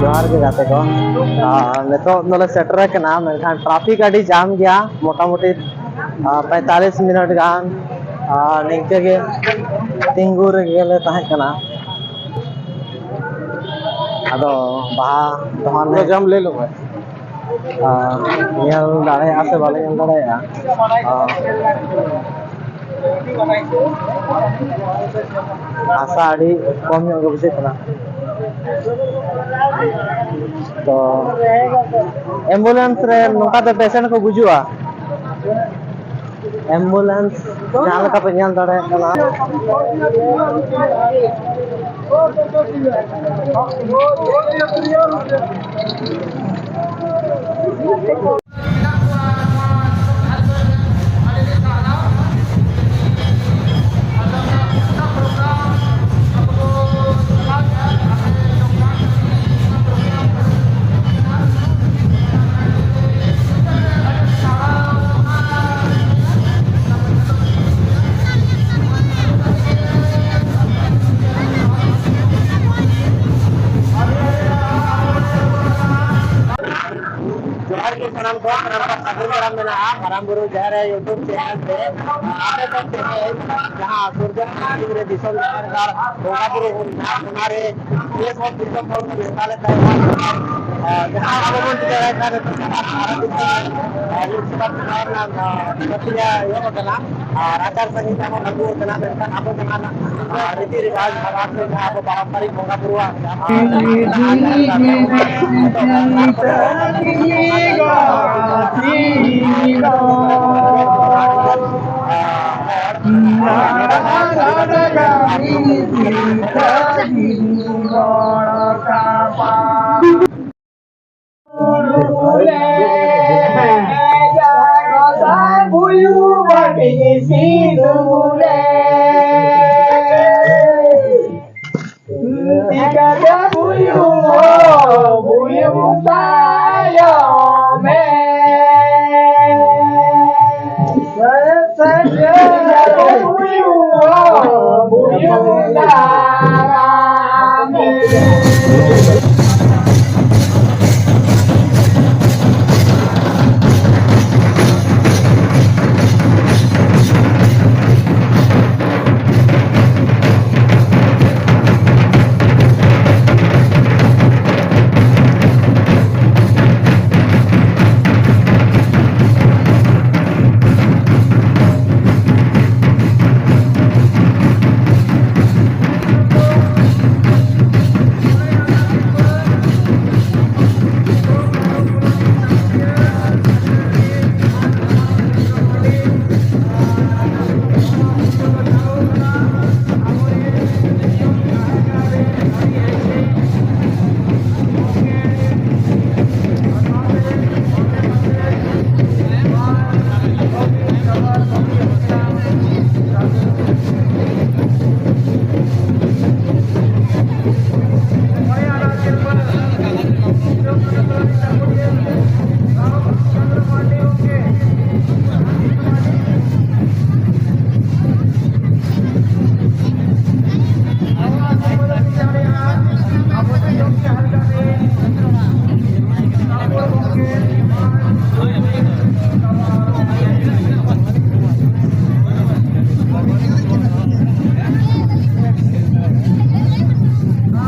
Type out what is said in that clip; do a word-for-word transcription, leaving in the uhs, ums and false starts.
ᱡᱚᱦᱟᱨ ᱜᱮ ᱜᱟᱛᱮ ᱠᱚ᱾ ᱟᱨ ᱱᱤᱛᱚᱜ ᱫᱚᱞᱮ ᱥᱮᱴᱮᱨ ᱟᱠᱟᱱᱟ, ᱢᱮᱱᱠᱷᱟᱱ ᱴᱨᱟᱯᱷᱤᱠ ᱟᱹᱰᱤ ᱡᱟᱢ ᱜᱮᱭᱟ, ᱢᱚᱴᱟᱢᱩᱴᱤ ᱟᱨ ᱯᱚᱸᱭᱛᱟᱞᱤᱥ ᱢᱤᱱᱤᱴ ᱜᱟᱱ, ᱟᱨ ᱱᱤᱝᱠᱟᱹ ᱜᱮ ᱛᱤᱸᱜᱩ ᱨᱮᱜᱮ ᱞᱮ ᱛᱟᱦᱮᱸ ᱠᱟᱱᱟ᱾ ᱟᱫᱚ ᱵᱟᱦᱟ ᱫᱚᱦᱟᱱ ᱞᱮ ᱡᱟᱢ ᱞᱟᱹᱭ ᱞᱮ ᱢᱮ᱾ ᱟᱨ ᱧᱮᱞ ᱫᱟᱲᱮᱭᱟᱜᱼᱟ ᱥᱮ ᱵᱟᱞᱮ ᱧᱮᱞ ᱫᱟᱲᱮᱭᱟᱜᱼᱟ᱾ ᱟᱨ ᱦᱟᱥᱟ ᱟᱹᱰᱤ ᱠᱚᱢ ᱧᱚᱜ ᱜᱮ ᱵᱩᱡᱷᱟᱹᱜ ᱠᱟᱱᱟ᱾ ᱛᱚ ᱮᱢᱵᱩᱞᱮᱱᱥ ᱨᱮ ᱱᱚᱝᱠᱟ ᱛᱮ ᱯᱮᱥᱮᱱᱴ ᱠᱚ ᱜᱩᱡᱩᱜᱼᱟ᱾ ᱮᱢᱵᱩᱞᱮᱱᱥ ᱡᱟᱦᱟᱸ ᱞᱮᱠᱟ ᱯᱮ ᱧᱮᱞ ᱫᱟᱲᱮᱭᱟᱜ ᱠᱟᱱᱟ᱾ ᱡᱚᱦᱟᱨ ᱜᱮ ᱥᱟᱱᱟᱢ ᱠᱚ, ᱥᱟᱱᱟᱢ ᱠᱚ ᱥᱟᱹᱜᱩᱱ ᱫᱟᱨᱟᱢ ᱢᱮᱱᱟᱜᱼᱟ ᱢᱟᱨᱟᱝ ᱵᱩᱨᱩ ᱡᱟᱦᱮᱨ ᱟᱭᱳ YouTube ᱪᱮᱱᱮᱞ ᱨᱮ᱾ ᱟᱯᱮ ᱠᱚ ᱛᱮᱦᱮᱧ ᱡᱟᱦᱟᱸ ᱥᱩᱨᱡᱚᱱ ᱫᱤᱥᱚᱢ ᱡᱟᱦᱮᱨ ᱜᱟᱲ ᱵᱚᱸᱜᱟ ᱵᱩᱨᱩ ᱦᱩᱭᱱᱟ, ᱚᱱᱟᱨᱮ ᱫᱮᱥ ᱦᱚᱲ ᱫᱤᱥᱚᱢ ᱦᱚᱲ ᱠᱚ ᱱᱮᱣᱛᱟ ᱞᱮᱫ ᱛᱟᱦᱮᱸ ᱠᱟᱱ᱾ ᱟᱨ ᱡᱟᱦᱟᱸ ᱟᱵᱚ ᱵᱚᱱ ᱴᱷᱤᱠᱟᱹ ᱫᱟᱲᱮᱭᱟᱜ ᱠᱟᱱᱟ, ᱱᱤᱛᱚᱜ ᱥᱟᱨᱟ ᱫᱤᱥᱚᱢ, ᱟᱨ, ᱞᱳᱠᱥᱚᱵᱷᱟ ᱪᱩᱱᱟᱣ ᱨᱮᱱᱟᱜ, ᱟᱨ, ᱯᱨᱚᱠᱨᱤᱭᱟ ᱮᱦᱚᱵ ᱟᱠᱟᱱᱟ᱾ ᱟᱨ ᱟᱪᱟᱨ ᱥᱟᱹᱦᱤ ᱛᱟᱵᱚᱱ ᱟᱹᱜᱩ ᱟᱠᱟᱱᱟ, ᱢᱮᱱᱠᱷᱟᱱ ᱟᱵᱚ ᱡᱟᱦᱟᱸ, ᱟᱨ, ᱨᱤᱛᱤ ᱨᱮᱣᱟᱡᱽ ᱟᱵᱚ ᱯᱟᱨᱚᱢᱯᱚᱨᱤᱠ ᱵᱚᱸᱜᱟ ᱵᱩᱨᱩᱣᱟᱜ ᱡᱟᱦᱟᱸ ᱢᱮᱱᱟᱜᱼᱟ, ᱚᱱᱟ ᱠᱚᱫᱚ ᱟᱨ,